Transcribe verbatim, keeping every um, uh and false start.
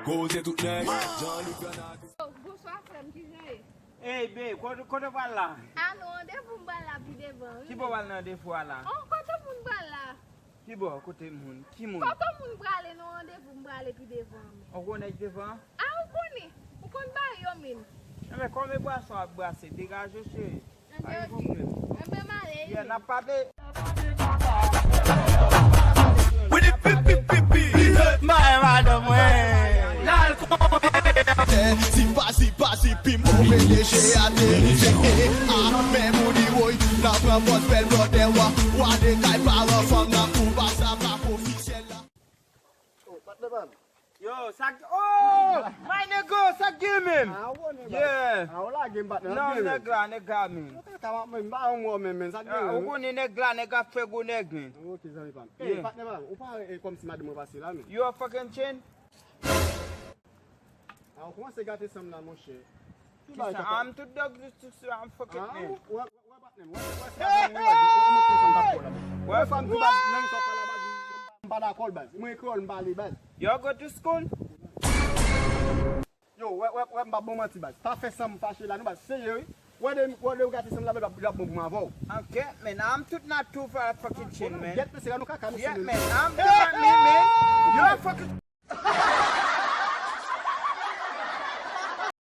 Koze tout nèg, Jean-Luc Granate. Bonswa frè m, kijan ye? Ey babe, kote kote w pral la? A nan randevou m pral la pi devan wi. Ki bò w pral nan randevou a la? Oh, kote moun pral la? Ki bò? Kote moun? Ki moun? Kote moun prale nan randevou m prale pi devan men. Ou konnen ki devan? A ou konnen? Ou konn bagay yo menm. Enben kòm e bwason ap brase, degaje w cheri. Enben oke. Enben m ale wi. Yeah, n ap pale. With the pip pip pip pip. My madam mwen. Lal konbyen. Zipa zipa zipi m pou P D G ateri se e a men moun di woy nan pran pòz bèl blòdè wa wa de kay paran fanm nan kou ba sa pa ofisyèl la. Oh, patnè pa m. Yo, sa k- oh, my nigga, sa k gen menm? Ah, ou konnen Yeah. baz. Ah, ou lage m patnè. Non, nèg la, nèg la menm. Ou kaka m ap men m pa yon mò menm men sa k Ah, gen ou menm. Konnen nèg la, nèg ap fè gwo nèg menm. Ok, zanmi pa m. Yeah. Ey, patnè pa m, ou pare e kòmsi madanm mwen pase la men. You are fucking chain? Ah, ou kòmanse gate san m la monchè. Ki Kisa? bagay sa? I'm too dog to to I'm fucking Ah, man. ou wè wè patnè m. Wè wè se la mwen wè ou montre sa m pa fò la. Wè Fam tou baz, lang sa w pale la baz. M pa dakò l baz. Mwen kreyòl m pale baz. Y'all go to school? Yo, wè wè wè m pa bon manti baz. Pa fè san m fache la non baz. Serye wi. Wè de wè de ou gate san m la baz, l ap bon pou mwen avè w. Okay, man, I'm too not too far fucking chain, man. Gèt mesye la nou kaka mesye. Yeah, man, I'm too not me, man. You are fucking